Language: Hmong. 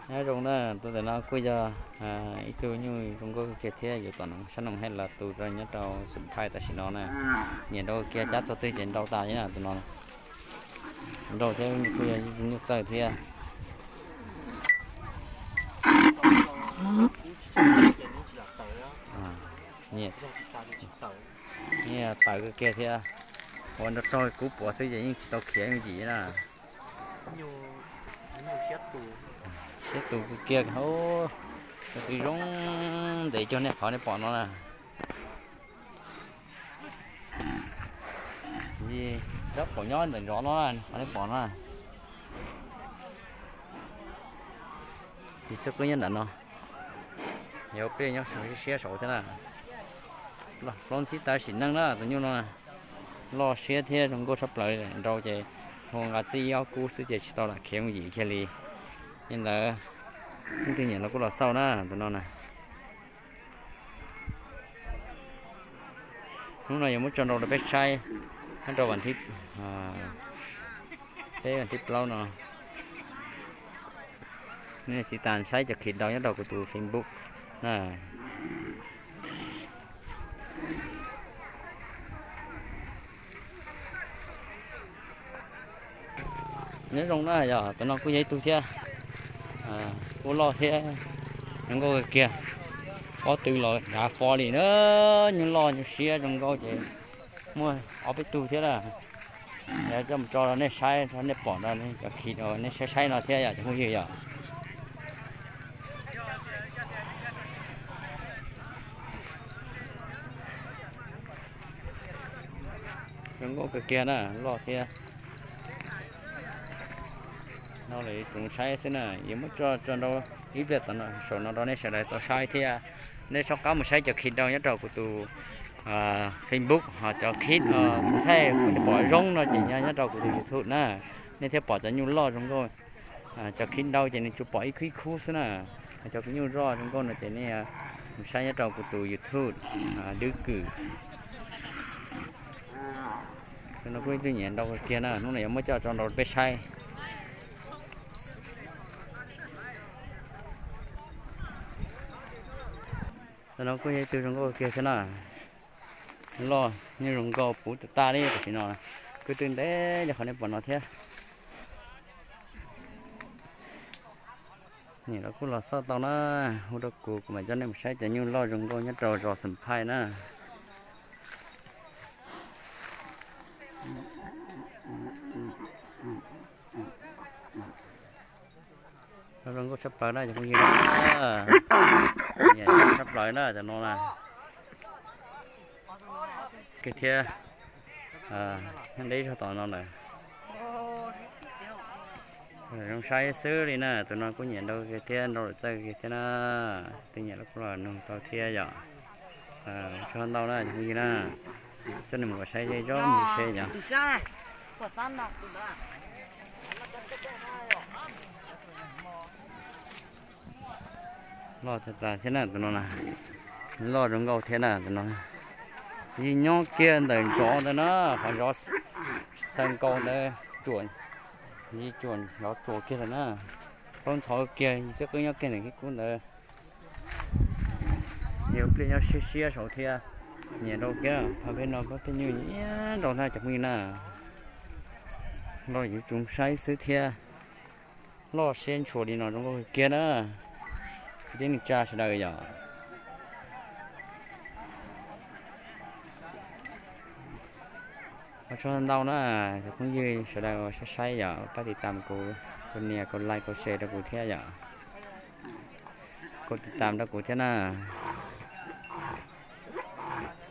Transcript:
Nyob zoo na, tus ntawm no kuj yog ib tug nyuj zoo nkauj kawg kiag thiab, yus tom sab Noom Hais los tu rau nyob rau Xum Phais tam sim no na. Nyiam nrau kiag, cab txog twg ces nrau tas li na tus no. Nrau thiab kuj yog nyuj txawj thiab. Nyiam tawv kawg kiag thiab. Ua nrau rau kub puav xwb ces yeej tsis tau khiav yooj yim na. Siab tus kawg kiag, tus twb zoo ntev cuag nej qhov nej pom no na. Yog rab pom nyob ntawm zov no, qhov nej pom no. Yog xwb qwb nyob ntawm no, yog pliaj nyob siab saud thiab na. Plaub ntxhib tawv sim neej na tus nyuj no. Loj siab thiab zoo nkauj tshaj plaws, nrau ces hu nqa txij ob kub xwb ces tsis tau lam khiav yooj yim kiag li. Li ntawd, leej twg nyiam los kuj los xauj na tus no na. Hnub no yuav muab tso nrau rau peb saib, nyob rau vas thib, peb vas thib plaub no. Nej tiv tas saib cov clip ntau nyob rau kuv tus Facebook na. Nyob zoo na, yog tus no kuj yog ib tug thiab, kuj loj thiab, zoo nkauj kawg kiag. Pob tw los dav fo li na, nyuj loj nyuj siab zoo nkauj ces muaj ob peb tug thiab na. Yog coj mus tso rau nej saib, rau nej pom rau cov clip nej saib saib no thiab yom cov phooj ywg yom. Zoo nkauj kawg kiag na, loj thiab. No lawm yuav tsum saib xwb na, yuav muab tso tso nrau ib pliag tom no saum no rau nej sawv daws tau saib thiab. Nej txhob qab mus saib cov clip ntau nyob rau kuv tus Facebook, ho cov clip thaij kuv pom zoo no ces nyob nyob rau kuv tus YouTube na, nej thiaj pom cov nyuj loj zoo nkauj. Cov clip ntau ces nws tsuas pom ib khub ib khub xwb na. Cov nyuj loj zoo nkauj no ces nej mus saib nyob rau kuv tus YouTube, Dwb Kwm. Tus no kuj ib tug nyiam nrau kawg kiag na, hnub no yuav muab coj tso nrau peb saib. Tus no kuj yog ib tug zoo nkauj kiag thiab na. Loj nyuj zoo nkauj puv tas tas li tam sim no, kwv tw ntev li qhov nej pom no thiab. Nyiam los kuj los xauj tau na, hu rau kuv, kuv mam coj nej mus saib cov nyuj loj zoo nkauj nyob rau zos Xeem Phaij na. Zoo nkauj tshaj plaws na cov phooj ywg, nyiam tshaj plaws na cov no na. Kiag thiab, nyob deb zog tom no lawm. Zoo saib xwb li na, tus no kuj nyiam nrau kiag thiab, nrau lawm txawj kiag thiab na. Twb nyiam los kuj los nug tau thiab yom. Tsaug ntau na cov phooj ywg na, coj nej mus saib zej zog mus seb yom. Loj tas tas thiab na tus no na, loj zoo nkauj thiab na tus no. Yig nyob kiag ntawm ntsov ntawd na, qhov zov xaws nkaus ntawd, tsuam, yig tsuam zov tsuam kiag lawm na. Plaub ntxhov kiag, yig xwb qwb nyob kiag ntawm kib kub ntawd. Yog pliaj nyob siab siab saud thiab, nyiam nrau kiag, pha peb no pab peb nyuj nyiam nrau na cov phooj ywg na. Loj yuav tsum saib xwb thiab. Loj siab ntshua li no zoo nkauj kiag na. Kwv tij neej tsa sawv daws yom. Ua tsaug ntau na, cov phooj ywg sawv daws uas saib saib yom, pab tiv tam kuv, kuv nias kuv like kuv share rau kuv thiab yom. Kuv tiv tam rau kuv thiab na.